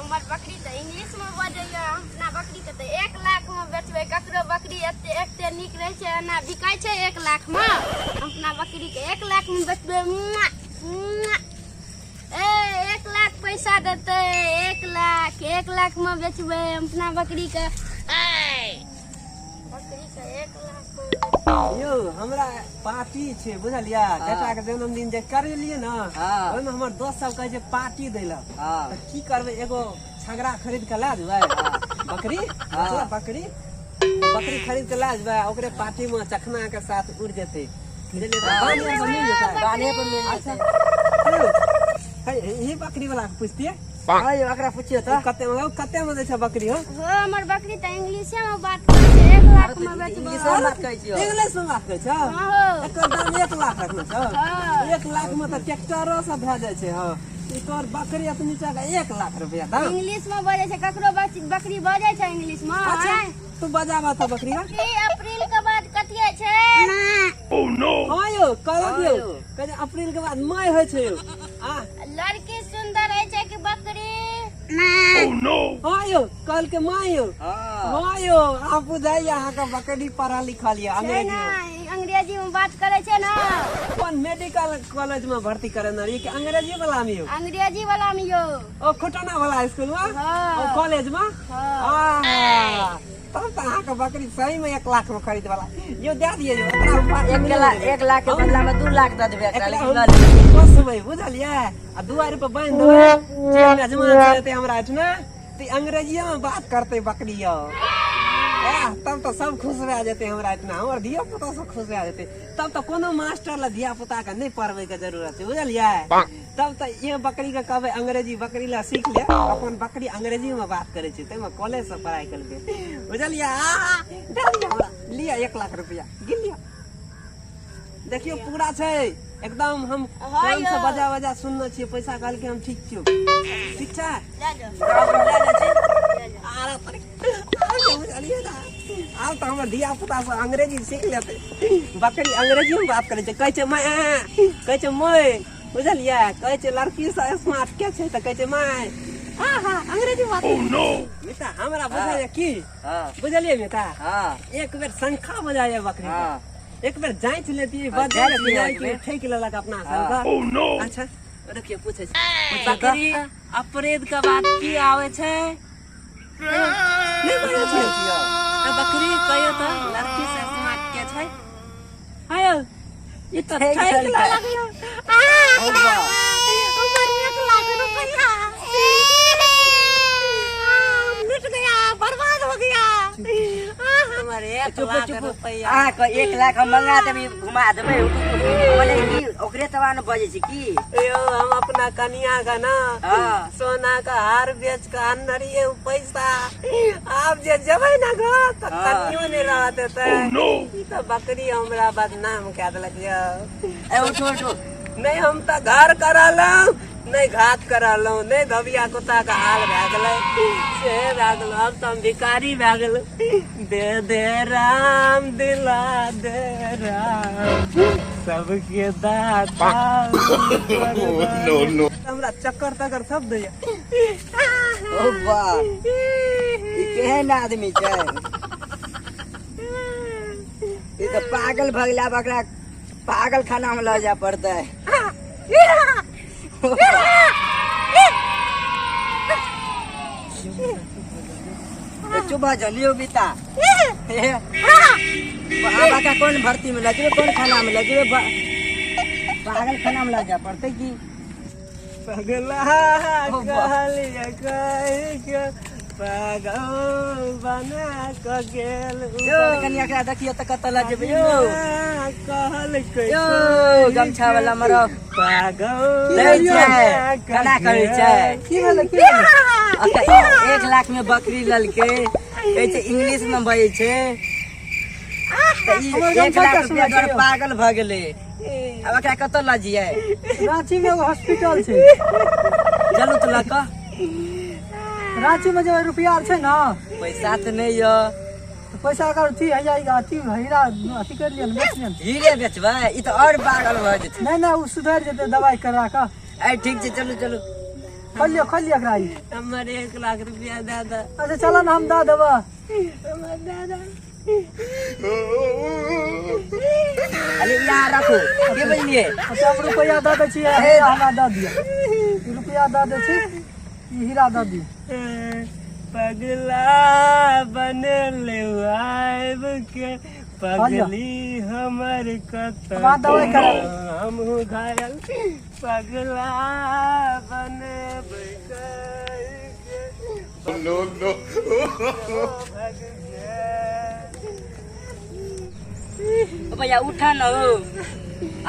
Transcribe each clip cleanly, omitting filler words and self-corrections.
हमर बकरी तऽ इंग्लिश मे बजैया। हम अपना बकरी के तऽ 1 लाख मे बेचबै। ककरो बकरी एते एते नीक रहै छै, एना बिकाइ छै 1 लाख मे? हम अपना बकरी के 1 लाख मे बेचबै। मुआ, मुआ। ए 1 लाख पैसा देतै। 1 लाख, 1 लाख मे बेचबै हम अपना बकरी के। बकरी के 1 लाख मे बेचबै। यौ, हमरा पार्टी छै, बुझलियै? बेटा के जन्मदिन जे करेलियै ने, ओहिमे हमर दोस्त सब कहै छै पार्टी दै लए। तऽ की करबै? एगो छगड़ा खरीद के लए जेबै, बकरी। बकरी, बकरी खरीद के लए जेबै, ओकरे पार्टी मे चखना के साथ उड़ जेतै, बुझलियै? तऽ बान्हे पर मिल जेतै। बान्हे पर मिल अच्छा जेतै। है, यही बकरी वाला के पूछतियै। हाँ यौ, एकरा पुछियौ तऽ। कते मे, कते मे दै छै बकरी हो? हो, हमर बकरी तऽ इंग्लिशे मे बात करै छै। 1 लाख मे बेचबै। इंग्लिश मे बात करै छियौ? इंग्लिश मे बात करै छौ? हाँ हो। एकर दाम 1 लाख रखने छौ? हाँ। 1 लाख मे तऽ ट्रैक्टरो सब भए जाइ छै। हँ, ई तोहर बकरी एतनी टा के 1 लाख रुपया दाम? इंग्लिश मे बजै छै। ककरो बकरी बजै छै इंग्लिश मे? अच्छा। आँय? तू बजाबा तऽ बकरी हँ। ई अप्रैल के बाद कथी होइ छै? हाँ यौ, कहलक हाँ यौ। यौ। कहै छै अप्रैल के बाद मई होइ छै यौ। आ लड़की सुंदर होइ छै कि बकरी? हाँ यौ, कहलकै माँ यौ। हाँ। हाँ यौ, अहाँ बुझाइए, अहाँके बकरी पढ़ल लिखल यऽ छै अंग्रेजी ने। मे। अंग्रेजी मे बात करै छै ने। कोन मेडिकल कॉलेज में भर्ती करेने रहियै कि अंग्रेजी वाला में यौ? अंग्रेजी वाला मे यौ। ओ खुटौना वाला स्कूल में? हाँ। ओ कॉलेज में? हाँ। आहा, तब तऽ अहाँके बकरी सही में 1 लाख में खरीद वाला यौ। दए दियै यौ एकरा, हम पाँच 1 लाख, 1 लाख के बदला में 2 लाख दऽ देबै एकरा, एकरा लेकिन हम लऽ लिअ। पोसबै, बुझलियै? आ दुआरि पर बान्हि देबै, जे मेजबान चलि एतै हमरा एहिठिना तऽ अंग्रेजिए में बात करतै बकरी यौ। तब तऽ सब खुश भए जेतै हमरा एहिठिना, हमर धियो पुतो सब खुश भए जेतै। तब तऽ कोनो मास्टर लए धिया पुता के नहि पढ़बै के जरूरत छै, बुझलियै? तब तऽ ये बकरी के कहबै, अंग्रेजी बकरी लए सीख ले। अपन बकरी अंग्रेजी में बात करै छै, ताहिमे कॉलेज से पढ़ाइ केलकै, बुझलियै? आ दए दिअ हमरा, लिअ 1 लाख रुपया गिन लिअ। देखियौ, पूरा छै एकदम। हम हाँ कान से यौ। बजा बजा सुनने छियै। पैसा कहलकै, हम ठीक छियौ, ठीक छै। लए जाओ। लए जाइ छी। लए जाओ। आर बुझलियै ने, आब तऽ हमर धिया पुता सब अंग्रेजी सीख लेतै। बकरी अंग्रेजी मे बात करै छै, कहै छै माय, कहै छै my, बुझलियै? कहै छै लड़की से स्मार्ट के छै, तऽ कहै छै my. हाँ हाँ, अंग्रेजी बात। मिता, हमरा बुझाइए की, बुझलियै मिता? हाँ। एक बेर शंखा बजाइए बकरी के। एक बेर जांच लेती, बजे जाँच लिअ कि एक बेर। ठकि लेलक अपना सबके। अच्छा रुकिए, पूछै छी। बकरी, अप्रैल के बाद की आबै छै? नहि बजै छै। आ बकरी, कहियो तऽ, लड़की से स्मार्ट के छै? आयो, ई तऽ ठकि ठकि लेलकै। लेलक यौ। ओ वाह। हमर 1 लाख रुपया लूट गया, बर्बाद हो गया हमर एक चुप लाख चुप रुपया। अहाँके 1 लाख हम मंगा देबै, घुमा देबै। मने की ओकरे तबा ने बजै छै की? यो, हम अपना कनिया का ना सोना का हार बेच के आनने रहियै उ पैसा। आब जे जेबै ना घर तऽ कनियो नहि रहत देतै। ई तऽ बकरी हमरा बदनाम कए देलक यौ। ए उठू, उठू। नहि हम तऽ घर करलहुँ, नहि घात करलहुँ, नहि धोबिया कुत्ता के हाल भए गेलै से भए गेल। आब तऽ हम भिखारी भए गेलहुँ। दे दे राम, दिला दे राम, सबके दाता। हमरा चक्कर तक्कर सब दैया। ओ वाह, ई केहन आदमी छै? ई तऽ पागल भऽ गेलै। आब एकरा पागल खाना में लऽ जाय पड़तै। ए, चुप भऽ जाउ लियौ बीता। हे, आब एकरा कोन भर्ती में लऽ जेबै, कोन खाना में लऽ जेबै? पागल खाना में लऽ जाय पड़तै की? पगला ओ वाह। कहलियै कहि के पागल बना कऽ गेल। यौ कनि एकरा देखियौ तऽ, कतऽ लऽ जेबै यौ? कहलकै यौ गमछा वाला मरब पागल दै छै, केना करै छै? की भेलै, की भेलै? अच्छा, 1 लाख में बकरी लेलकै, कहै छै इंग्लिश में बजै छै, तऽ ई हमर एक गमछा लाख के रुपया सुनै द्वारा छियौ? पागल भऽ गेलै। आब एकरा कतऽ लऽ जइयै? रांची में एगो हॉस्पिटल छै। चलू तऽ लऽ कऽ। रांची में जे रुपया आर छै ने। पैसा तऽ नहि यऽ। तऽ पैसा अगर अथी हैया अथी हीरा अथी कर लिअ ने, बेच लिअ ने। हीरे बेचबै? ई तऽ आओर पागल भऽ जेतै। नहि नहि, ओ सुधरि जेतै दवाइ करा कऽ। ऐ ठीक छै, चलू चलू। खोलियो खोलियो एकरा ई। हमर 1 लाख रुपया दे दे। अच्छा चल ने, हम दऽ देबऽ। हमर दे दे। अरे यहाँ राखू, के बुझलिए? अच्छा, हम रुपैआ दऽ दै छी, हीरा हमरा दऽ दिअ। ई रुपैआ दऽ दै छी, ई हीरा दऽ दिअ। पगला बनल आबि के पगली हमर कत आब दवाइ कराउ। हमहूँ घायल पगला बनेबै के। No, no. ओ भैया, उठा न हो।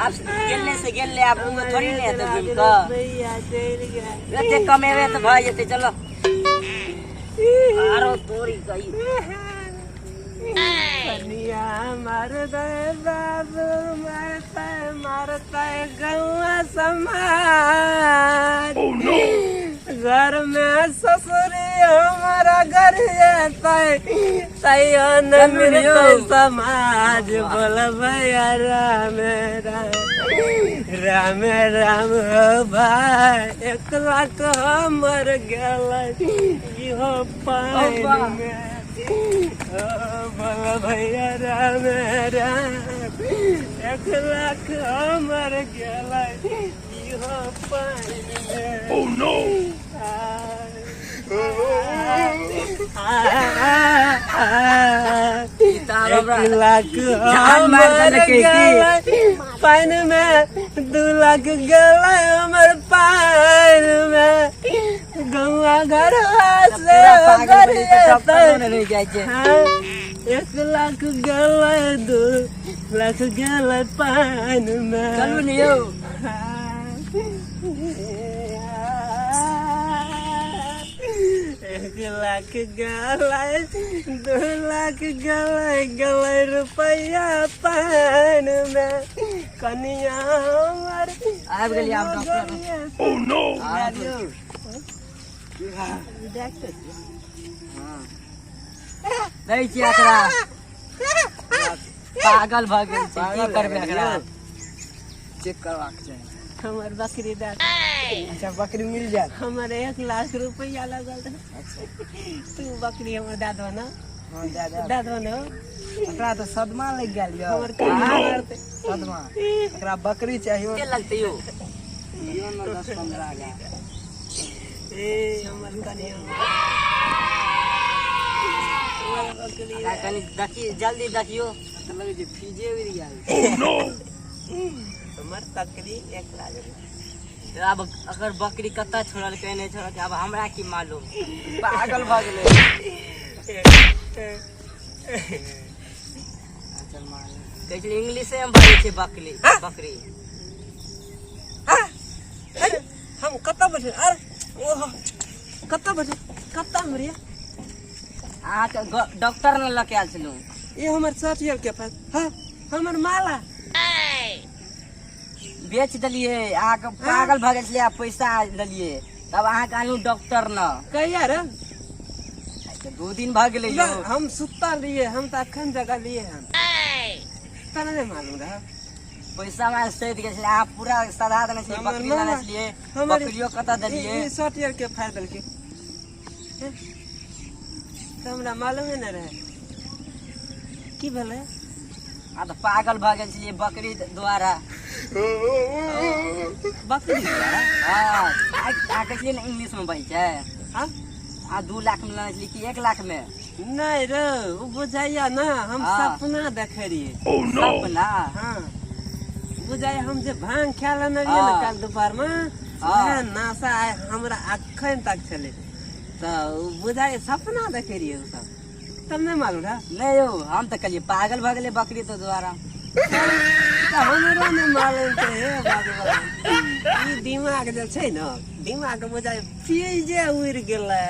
आप गेले से गेले, आब उमे थोड़ी ने हेतै घुमि कऽ। रुपैआ चलि गेल। एते कमेबे तऽ भऽ जेतै। चलो, आरो तोरी गई। कनिया मार दे, बाबू मारते मारते, गौआ समाज घर में ससुरी हमारा घर तैयो न मिलते समाज। बोल भैया, राम राम राम राम। हो भाई, 1 लाख हमर गेल इहो पानि में। ओ बोल भैया, राम राम, 1 लाख हमर गेल इहो पानि में। Oh no! 1 lakh जान मार देलकै की? पानि में, 2 लाख गेलै हमर पानि में, गौआ घर से पूरा पागल बनि तऽ डॉक्टरो ने रहि जाइ छै। हाँ, 1 लाख गेलै, 2 लाख गेलै पानि में। चलू ने यौ। 1 लाख गेलै, 2 लाख गेलै, गेलै रुपैआ पानि में, कनिया हमर आबि गेलियै आब डॉक्टर। Oh no! डॉक्टर। दै छियै एकरा, पागल भऽ गेल छै, की करबै एकरा? चेक करबाक चाही। हमर बकरी दए। अच्छा, बकरी मिल जायत। हमर 1 लाख रुपैआ लगल रहै। तू बकरी हमर दए दहो ने। हाँ, दए देब। दए दहो ने। एकरा तऽ सदमा लागि गेल यौ। हमर कनिया मारतै। सदमा, एकरा बकरी चाहियो। के लगतै यौ? दियौ ने 10-15 हजार। ए, हमर कनिया, हमर बकरी। एकरा कनि देखी, जल्दी देखियौ। तऽ लगै छै फीजे उड़ि गेल। Oh no! हमर बकरी 1 लाख रुपैआ। आब अगर बकरी कतऽ छोड़लकै, नहि छोड़लकै, आब हमरा की मालूम? पागल भऽ गेलै। कहै छै इंग्लिशे मे बाजै छै बकरी बकरी। हम कतऽ बैठे? अरे ओहो, कतऽ बैठे, कतऽ हमरे? अहाँके डॉक्टर ने लऽ के आयल छलहुँ। ये हमर शर्ट आर के पास? हाँ, हमर माला। बेच देलियै। अहाँके पागल भऽ गेल छलै आ पैसा देलियै, तब अहाँके आनलहुँ डॉक्टर ने। कहिया रे? 2 दिन भऽ गेलै यौ। हम सुतल रहियै, हम तऽ अखन जगलियै हन, तोरा नहि मालूम रह। पैसा हमरा सैध गेल छलै, अहाँ पूरा सधा देने छलियै। हमर बकरी मामा- लेने छलियै। हमर बकरियो कतऽ देलियै? ई शर्ट आर के फाड़ि देलकै हैं? तऽ हमरा मालूमे नहि रहै की भेलै। आ तऽ पागल भऽ गेल छलियै बकरी द्वारा। बकरी द्वारा? हँ, अहाँ कहै छलियै ने इंग्लिश मे बाजै छै। हाँ? आ 2 लाख मे लेने छलियै कि 1 लाख मे? नहि रे, ओ बुझाइया ने हम सपना देखै रहियै। Oh no! सपना? हाँ, बुझाइया हम जे भांग खा लेने रहियै ने काल्हि दुपहर मे, वएह नाशा आइ हमरा अखन तक छलै, तऽ ओ बुझाइया सपना देखै रहियै ओ सब, तब नहि मालूम रह। नहि यौ, हम तऽ कहलियै पागल भऽ गेलै बकरी तो द्वारा। तऽ हमरो नहि मालूम छै। हे भगवान, ई दिमाग जे छै ने, दिमाग बुझाइ फ्यूजे उड़ि गेलै।